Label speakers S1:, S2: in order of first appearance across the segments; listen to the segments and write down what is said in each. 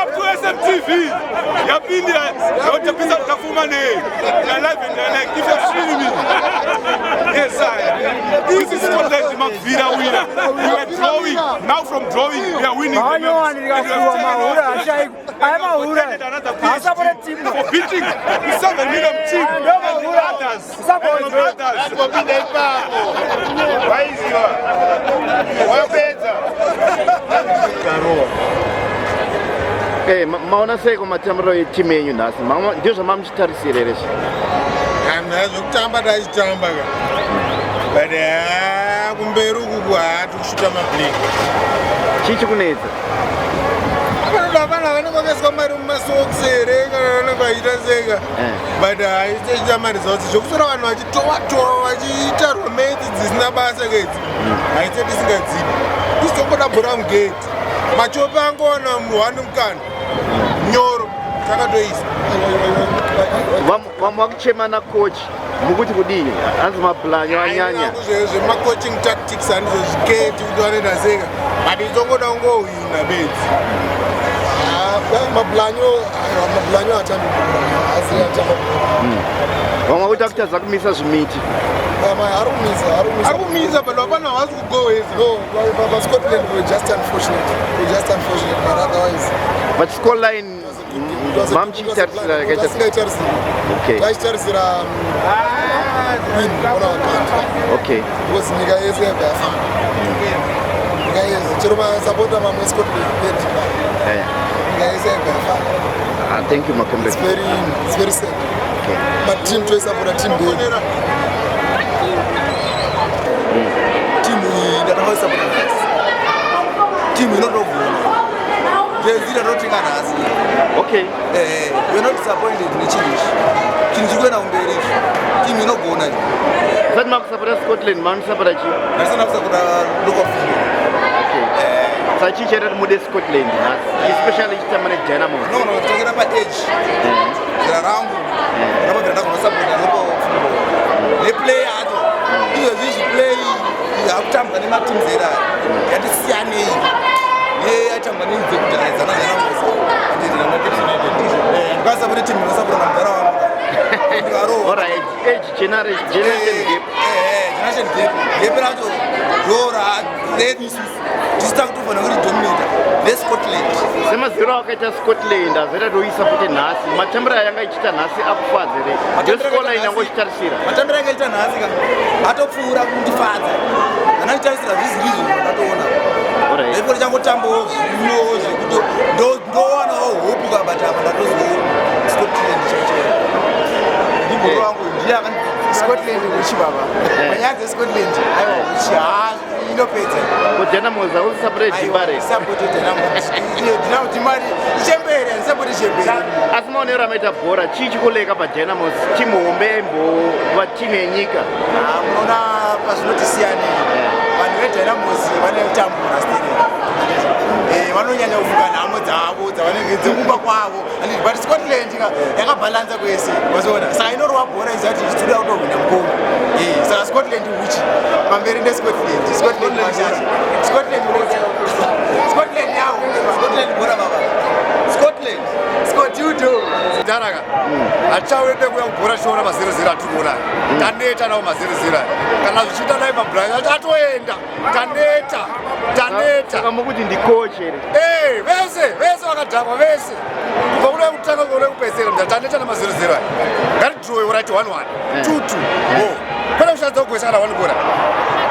S1: up to SMTV. Yapinda yotapisa tafuma ne. We are live and direct. If you're streaming me. Yes, I. This is Scotland Makvira winner. We were drawing. Now from drawing, we are winning. the
S2: Manyowani
S1: match. And we
S2: rikafuwa
S1: have taken
S2: mahura
S1: off
S2: ashaikwa. Aya mahura.
S1: and another
S2: Asapota
S1: PhD
S2: team.
S1: for beating the 7 million team
S2: Ndo
S1: and the
S2: mahura.
S1: others.
S2: Support.
S1: And the others.
S3: Wapinda ipapo waiziva wapedza.
S4: Maona seiko matambiro etimu yenyu nhasi? Ndizvo zvamamuchitarisira here izvi?
S3: Kana zvokutamba tachitamba ka, but haa, kumberi ukuku haati kushuta mablik.
S4: Chii chikunetsa?
S3: Vanoda vana vanenge vakaiswa mari mumasokisi here kana vanenge vachiita seka? But haichaita mari dzavo zvokusora, vanhu vachitova tova vachiita romance dzisina basa kedzi, haite tisingadzidi isi, tongoda bhora mugate. Machope angowana one mukana nyoro takatoisa.
S4: Vamwe vakuchema nacoach, mukuti kudini? Hanzi mabhulanyo anyanya.
S3: Zvemacoaching tactics handizozviketi kuti vanoita seka, but itongoda kungohwina bedzi.
S5: Mabhulanyo, aiwa, mabhulanyo atambi bhora, asi atamba bhora.
S4: Vamwe vakuti akutadza kumisa zvimiti.
S5: Ari kumisa, ari kumisa.
S3: Ari kumisa, but vapana havasi kugowesa.
S5: No, but Scotland were just unfortunate, were just unfortunate, but otherwise
S4: But scoreline mamuchiitarisira yakaita?
S5: Tasingaitarisira. Tachitarisira win on our country because nyika yese yabva yafamba, nyika yese, chero masapota mamwe Scotland bed, nyika yese yabva yafamba.
S4: Ah, thank you, macomrade.
S5: It's very sad, but team toisapota, team ndeyedu.
S6: Timu iyi ndatovaisapota nhasi, timu inotogona, jezi ndatotenga nhasi. We are not disappointed nechinhu ichi, chinhu chiri kuenda kumberi ichi, timu inogona.
S4: Usati makusapota Scotland, mamusapota chii?
S6: Ndatisana kusapota local football.
S4: Okay, saka chii chaita kuti mude Scotland nhasi, especially ichitamba neDynamos?
S6: Ndinogona kutangera paage, zera rangu ndapabvira ndagona kusapota local football neplay yacho. Izvezvi izvi play yakutambwa nemateams era yatisiyanei neyatambwa nedzekudhaya dzana Dynamos. Ndikasapota timu inosapota namudhara wangu ndikarohwa.
S4: Alright, age generation gap.
S6: Generation gap, gap racho ndo redu isusu tisu takutofanira kuti dominata neScotland.
S4: Semazero akaita Scotland, azoita toisapote nhasi, matambiro ayanga ichiita nhasi akufadza here? Ndio scoreline yanga uchitarisira?
S6: Matambiro anga ichiita nhasi ka atopfuura kundifadza. Ndana ndichitarisira zvizirizvo ndatoona. Ndaifo ndichangotambawo zvino zvekuti ndowanawo hope ka, but apa ndatozwa Scotland chaicho, ndibhoro wangu ndiye akandi.
S5: Scotland uchi baba, panyaya dzeScotland, aiwa, uchi ha, inopedza.
S4: KuDynamos hausapota DeMbare?
S5: Sapoti Dynamo, DeMbare ichembere, handisapoti chembere.
S4: Asi maonero amaita bhora, chii chikuleka paDynamos, timu hombe yaimbova timu yenyika?
S5: Ah, munoona pazvinoti siyanei, vanhu veDynamos vanotambura stereki, vanonyanya kufunga nhamo dzavo dzavanenge dzekumba kwavo. Handiti? But Scotland ka yakabhalansa kwese, wazoona, saka inorova bhora izati ichitoda kutohwina mukombe. Saka Scotland uchi pamberi neScotland, Scotland mashasha, Scotland, Scotland yawo.
S6: Scotland bhora baba, Scotland.
S5: Scotudo.
S7: Daraka hatichaende kuya kubhora tichiona mazerezere atiri kuona. Taneta nawo mazerezere aya. Kana zvichiita nai mabhurani atoenda, taneta, taneta.
S4: Saka mukuti ndicoach here?
S7: Eh, vese vese vakadhakwa vese, kubva kune kutanga kune kupedzisira. Taneta namazerezere aya. Ngatidhirowe, right, 1-1, 2-2 bo, kwete kushandisa kugwesa kana one bhora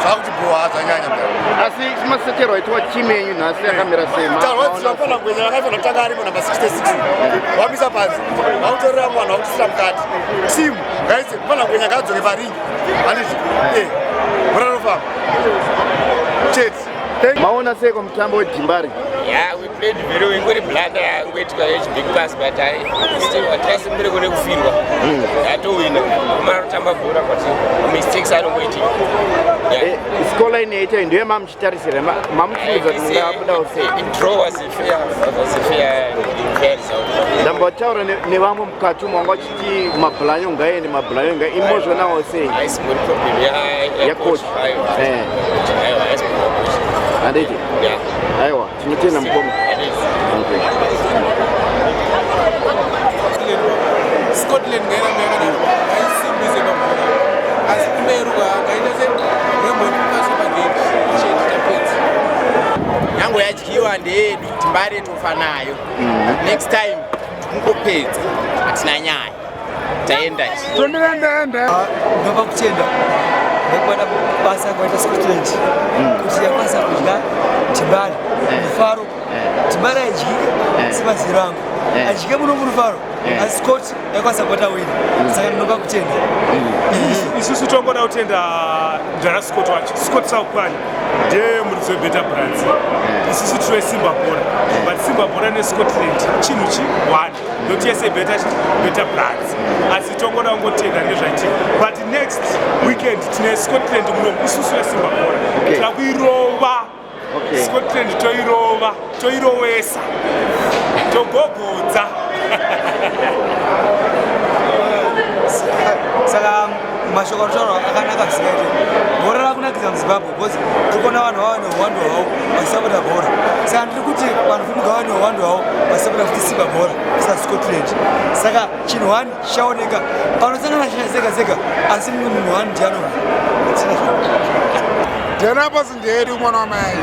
S7: zvakuti bo zvanyanya mudhara.
S4: Asi maseterwo aitwa timu yenyu nhasi yakamira sei?
S7: Tarwadziwa pana Ngwenya, akafanira kutanga arimo namba 66, wamisa panze, vakutorera mwana wakutisira mukati. Timu ngaise pana Ngwenya, ngaadzoke paringi, handiti? Bhora rinofamba chete.
S4: Maona seiko mutambo weDeMbare?
S8: Yeah, we played very well. Ingori blunder yangoitika big pass, but I still hatasimbire kune kufirwa. Yatowina. Kumara kutamba bhora kwati mistakes anongoitika. Yeah.
S4: Scoreline yaita ndiyo mamuchitarisira? Mamuchiudza kuti mungabudawo sei?
S8: Draw was a fair result.
S4: Ndambotaura nevamwe mukati umo, vanga vachiti mabhulanyo ngaende, mabhulanyo nga imozvionawo sei?
S8: Haisi ngori problem ya
S4: Ya coach.
S8: Aiwa. Aiwa, haisi problem.
S4: Handiti? Aiwa, tinotenda mukoma.
S3: Scotland ngairambe yakadaro, ngaisimbise pabhora, asi kumberi ngaita serembopasa pagate chete, tapedza.
S5: Nyange yadyiwa ndeyedu, Dembare tofa nayo. Next time tikungopedza, hatina nyaya, taenda.
S6: Ndinopa kutenda nekuona basa kwaita Scotland kuti yakwanisa kudya Dembare mufaro. Dembare haidyike semaziro angu, adyike muno murufaro, asi Scott yakwanisa kubata win, saka ndinopa kutenda.
S1: Isusu tongoda kutenda ndara Scott wacho, Scott Saukwani ndiye muridzi weBetter Brands. Isusu tiri Simba Bhora, but Simba Bhora neScotland chinhu chi one, nokuti yese Better Brands, asi tongoda kungotenda nezvaitika. But next weekend tine Scotland munomu. Isusu veSimba Bhora tira kuirova. Scotland toirova, toirowesa, togogodza.
S6: Saka mashoko aritaurwa akanaka zvisingaite. Bhora rakunakidza muZimbabwe because tiri kuona vanhu vava neuwandu hwavo vachisapota bhora. Saka ndiri kuti vanhu futi ngava neuwandu hwavo vachisapota futi Simba Bhora saScotland. Saka chinhu one chichaoneka panosangana china sega sega, asi mumwe munhu one ndianova.
S3: Dynamos ndeyedu, mwana wamai.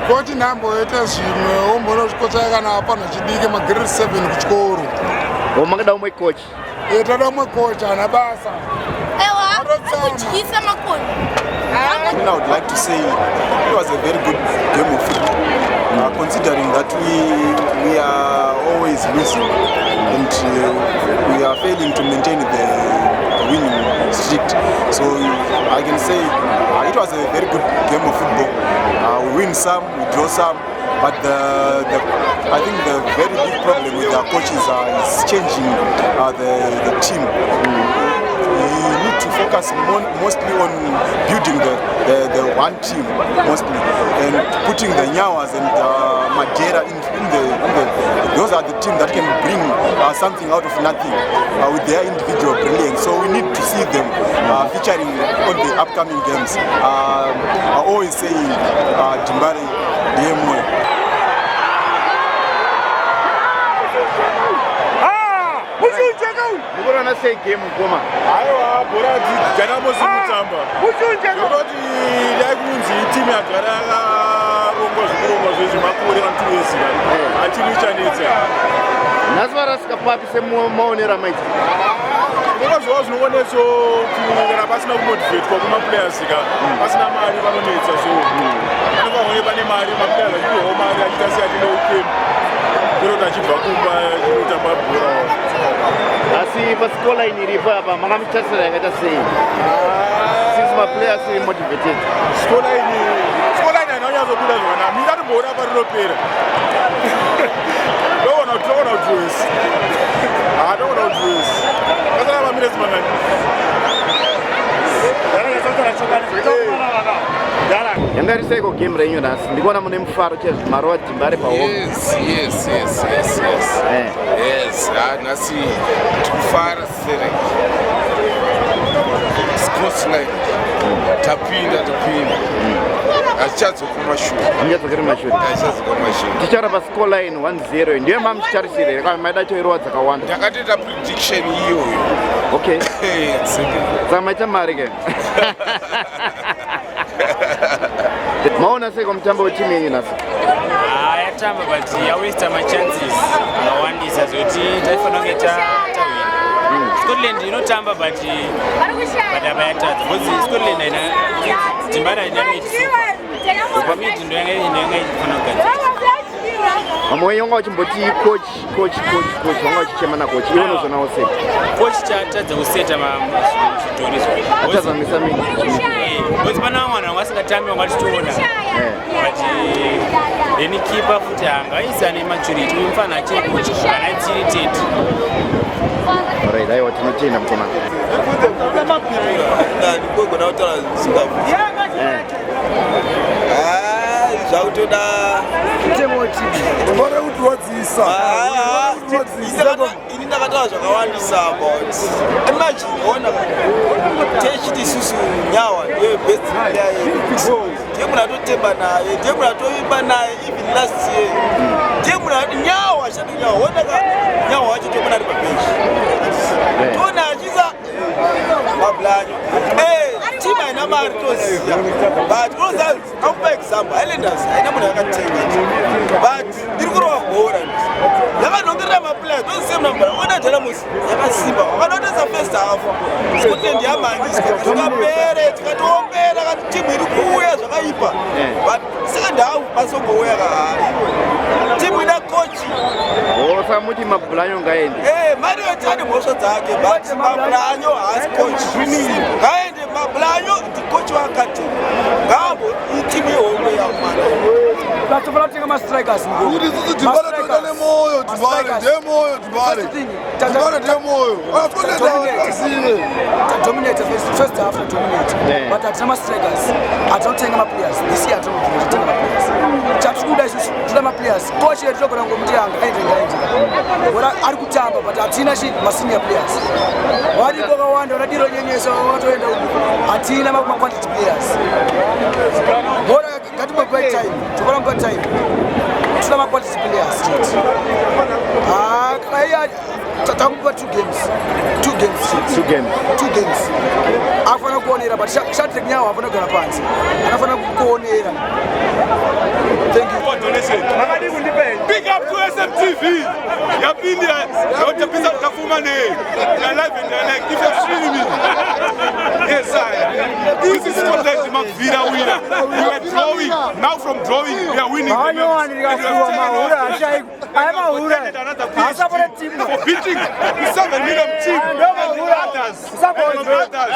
S3: Koti nhamboita zvimwe wombonosvikotsvaka kana pano chidiki magrade 7 kuchikoro.
S4: O, makada umwe coach?
S3: E, tada umwe coach, haana basa.
S2: Ewa, kudyisa makoni.
S5: I would like to say it was a very good game of football. Considering that we are always losing and we are failing to maintain the winning streak. So I can say it was a very good game of football. We win some, we draw some, but I think the very big problem with our coaches is changing the team. We need to focus mostly on building the one team mostly and putting the Nyawas and Madeira in the those are the team that can bring something out of nothing with their individual brilliance. So we need to see them featuring on the upcoming games. I always say Dembare Ndeyemwe.
S4: Mukuona sei game, mukoma?
S7: Aiwa, bhora Dynamos kutamba nokutoti dai kunzi timu yagara yakarongwa zvekurongwa zvezvemakore 1 2 years achiri ichanetsa.
S4: Nhasi varasika papi semaonero amaita?
S7: Zvonga zvova zvinongonetso kana pasina kumotivatwa kumaplayers ka, pasina mari vanonetsa. So panofanira kunge pane mari, maplayers achipiwawo mari, achiita sei, achienda kucamp, kwete kuti achibva kumba achinotamba bhora.
S4: Asi pascoreline iripo apa makamutarisira yakaita sei, since maplayers iri motivated?
S7: Scoreline haina kunyatsobuda zvakanaka. Mina tomboona parinopera, toona kuti toona kuti wesi, ha, toona kuti wesi kasara maminutes mangani.
S4: Yanga iri seiko game renyu nhasi? Ndikuona mune mufaro chaizvo, marova Dembare pahome.
S9: Yes. Yes, ah, nhasi tikufara serek Scotland tapinda, tapinda, hachichadzoka mashure.
S4: Hamuchadzokeri mashure.
S9: Hachichadzoka mashure.
S4: Tichara pascoreline 1-0, ndiyo mamuchitarisira here kana maida toirova dzakawanda?
S9: Ndakatoita prediction iyoyo.
S4: Okay.
S9: Exactly.
S4: Saka maita mari ke. Maona seiko mutambo wetimu yenyu nhasi?
S10: Yatamba but yawasta machances akawandisa zvokuti taifanira kunge tawina. Scotland inotamba but apa yatadza because Scotland haina, Dembare haina mid. Pamid ndo yanga ichifanira kugadzira.
S4: Vamwe wenyu vanga vachimboti coach, coach, coach, coach, vanga vachichema nacoach. Iwe unozvionawo sei?
S10: Coach chatadza kuseta zvidhori.
S4: Atadza kumisa mid.
S10: Because pana vamwe vanhu vanga vasingatambi vanga vachitoona, but then keeper futi hangaisa nematurity. Uyu mufana achiri coach kana tiri 30.
S4: Alright, aiwa, tinotenda mukoma.
S6: Ndikogona kutaura zvisingabvunzi zvakutoda.
S7: Ore kutirwadzisa.
S6: Ini ndakataura zvakawandisa about, imagine, ona techiti isusu Nyawa ndiyo best player yedu. Ndiye munhu atotemba naye, ndiye munhu atoimba naye even last year. Ndiye munhu ati nyawo ashati nyawo onaka nyawo wacho tomona ari pabenchi, toona achiisa mablanyo. Team haina mari, toziva, but unoziva, kamupa example, Highlanders haina munhu yakatenga, but iri kurova bhora, yakanhongerera maplayers tozive number. Ona Dynamos yakasimba, wakadotesa first half, Scotland yamhanyiswa tikapere, tikatoombera kati timu iri kuuya zvakaipa, but second half pasongouya kahai timu ina coach.
S4: O, saka muti Mablanyo ngaende?
S6: Marriott ane mhosva dzake, but Mablanyo haasi coach, ngaende. Mablanyo ndicoach waakademi, ngaambo itimu yehomwe yamana.
S11: Tatofanira kutenga mastrikers.
S7: Kuti isusu DeMbare toda nemoyo, DeMbare ndemoyo, DeMbare, DeMbare ndemoyo. Asive.
S11: Tadominate first half, tadominate, but hatina mastrikers, hatina kutenga maplayers this year, hatina kutenga maplayers. Chatiri kuda isusu, toda maplayers. Coach yedu togona ngomuti yanga aende, ngaende bora, ari kutamba, but hatina chi masenior players. Variko vakawanda, vanadiro nyenyesa vakatoenda uku. Hatina maquality players. Bora ngatimbopai time, tokona mupa time, toda maquality players chete. Kana iye tamupa two games, two games chete.
S4: Two games.
S11: Two games akufanira kuonera, but Shadrack Nyawo afana kugara pansi, anofanira kuonera. Thank you.
S1: For donation. Big up to SMTV. Yapinda, yotapisa tafumane. You're live and direct. If you're streaming me. Yes, I. This is Scotland Mavira winner. We were drawing. Now from drawing, we are winning. And we have taken another PhD for beating the 7 million team and the others. And the others.